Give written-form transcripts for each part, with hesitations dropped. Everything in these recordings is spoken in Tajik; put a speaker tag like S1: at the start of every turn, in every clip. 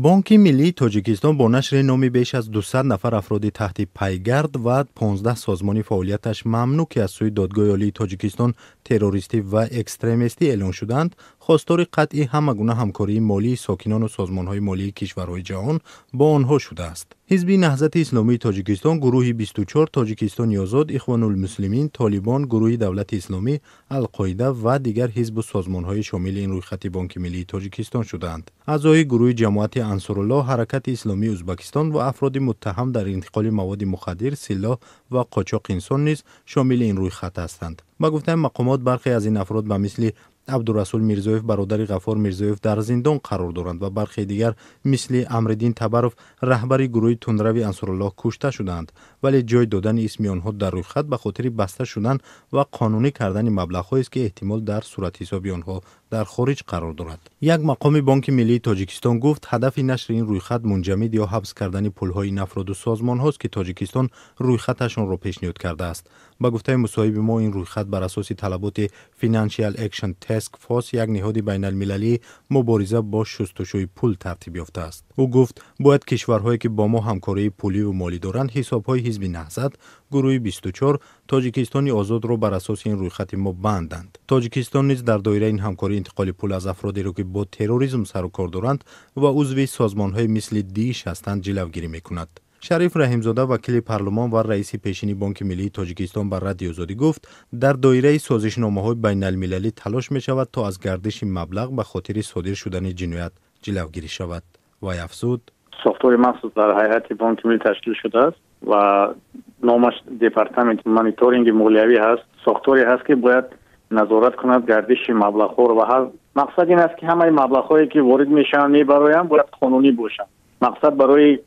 S1: Бонки миллии Тоҷикистон бо нашри номи беш аз 200 нафар афроди таҳти пайгард ва 15 созмони фаъолияташ мамнӯъ, ки аз сӯи Додгоҳи Олии Тоҷикистон террористӣ ва экстремистӣ эълон шудаанд, хостори қатъи ҳама гуна ҳамкории молии сокинону созмонҳои молии кишварҳои ҷаҳон бо онҳо шудааст. Ҳизби Наҳзати Исломии Тоҷикистон, гурӯҳи 24, Тоҷикистони озод, Ихвонулмуслимин, Толибон, гурӯҳи Давлати Исломӣ, Алқоида ва дигар ҳизбу созмонҳои шомили ин рӯйхати Бонки миллии Тоҷикистон шудаанд. Аъзои гурӯҳи Ҷамоати Ансоруллоҳ, Ҳаракати Исломии Ӯзбекистон ва афроди муттаҳам дар интиқоли маводи мухаддир, силоҳ ва қочоқи инсон низ шомили ин рӯйхат ҳастанд. Ба гуфтаи мақомот, бархе аз ин афрод ба мисли Абдурасул Мирзоев, бародари Ғаффор Мирзоев, дар зиндон қарор доранд ва бархе дигар мисли Амриддин Табаров, раҳбари гурӯҳи тундрави Ансоруллоҳ, кушта шудаанд, вале ҷой додани исми онҳо дар рӯйхат ба хотири баста шудан ва қонунӣ кардани маблағҳоест, ки эҳтимол дар суратҳисоби онҳо дар хориҷ қарор дорад. Як мақоми Бонки миллии Тоҷикистон гуфт, ҳадафи нашри ин рӯйхат мунҷамид ё ҳабс кардани пулҳои ин афроду созмонҳост, ки Тоҷикистон рӯйхаташонро пешниҳод кардааст. Ба гуфтаи мусоҳиби мо, ин рӯйхат бар асоси талаботи Financial Action Task Force, як ниҳоди байналмилалии мубориза бо шустушӯи пул, тартиб ёфтааст. Ӯ гуфт, бояд кишварҳое, ки бо мо ҳамкории пуливу молӣ доранд, ҳисобҳои Ҳизби Наҳзат, гурӯҳи 24, Тоҷикистони озодро бар асоси ин рӯйхати мо банданд. Тоҷикистон низ дар доираи ин ҳамкорӣ интиқоли пул аз афродеро, ки бо терроризм сару кор доранд ва узви созмонҳои мисли ДИШ ҳастанд, ҷилавгирӣ мекунад. Шариф Раҳимзода, вакили парлумон ва раиси пешини Бонки миллии Тоҷикистон, ба Радиои Озодӣ гуфт, дар доираи созишномаҳои байналмилалӣ талош мешавад, то аз гардиши маблағ ба хотири содир шудани ҷиноят ҷилавгирӣ шавад. Вай афзуд:
S2: Сохтори махсус дар ҳайати Бонки миллӣ ташкил шудааст ва номаш Департаменти мониторинги молиявӣ ҳаст. Сохторе ҳаст, ки бояд назорат кунад гардиши маблағҳоро, ва мақсад ин аст, ки ҳамаи маблағҳое, ки ворид мешаванд, мебароянд, бояд қонунӣ бошанд. Мақсад барои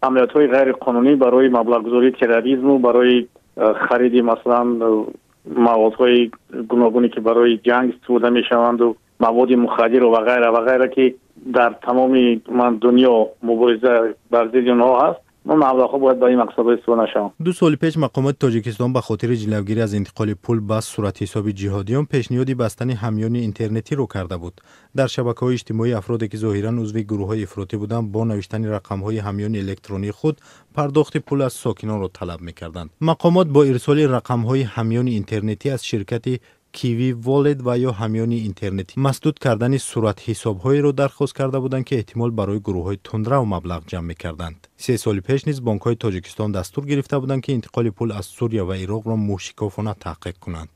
S2: амалиётҳои ғайриқонунӣ, барои маблағгузории терроризму барои хариди, масалан, маводҳои гуногуне, ки барои ҷанг истифода мешаванду маводи мухаддиру ва ғайра ва ғайра, ки дар тамоми дунё мубориза бар зидди онҳо ҳаст, маблағҳо бояд ба ин мақсадҳо истифода нашаванд.
S1: 2 соли пеш мақомоти Тоҷикистон ба хотири ҷилавгирӣ аз интиқоли пул ба суратҳисоби ҷиҳодиён пешниҳоди бастани ҳамёни интернетиро карда буд. Дар шабакаҳои иҷтимоӣ афроде, ки зоҳиран узви гурӯҳҳои ифротӣ буданд, бо навиштани рақамҳои ҳамёни электронии худ пардохти пул аз сокинонро талаб мекарданд. Мақомот бо ирсоли рақамҳои ҳамёни интернетӣ аз ширкати Киви Волет ва ё ҳамёни интернетӣ масдуд кардани суратҳисобҳоеро дархост карда буданд, ки эҳтимол барои гурӯҳҳои тундрав маблағ ҷамъ мекарданд. 3 соли пеш низ бонкҳои Тоҷикистон дастур гирифта буданд, ки интиқоли пул аз Сурия ва Ироқро мӯшикофона таҳқиқ кунанд.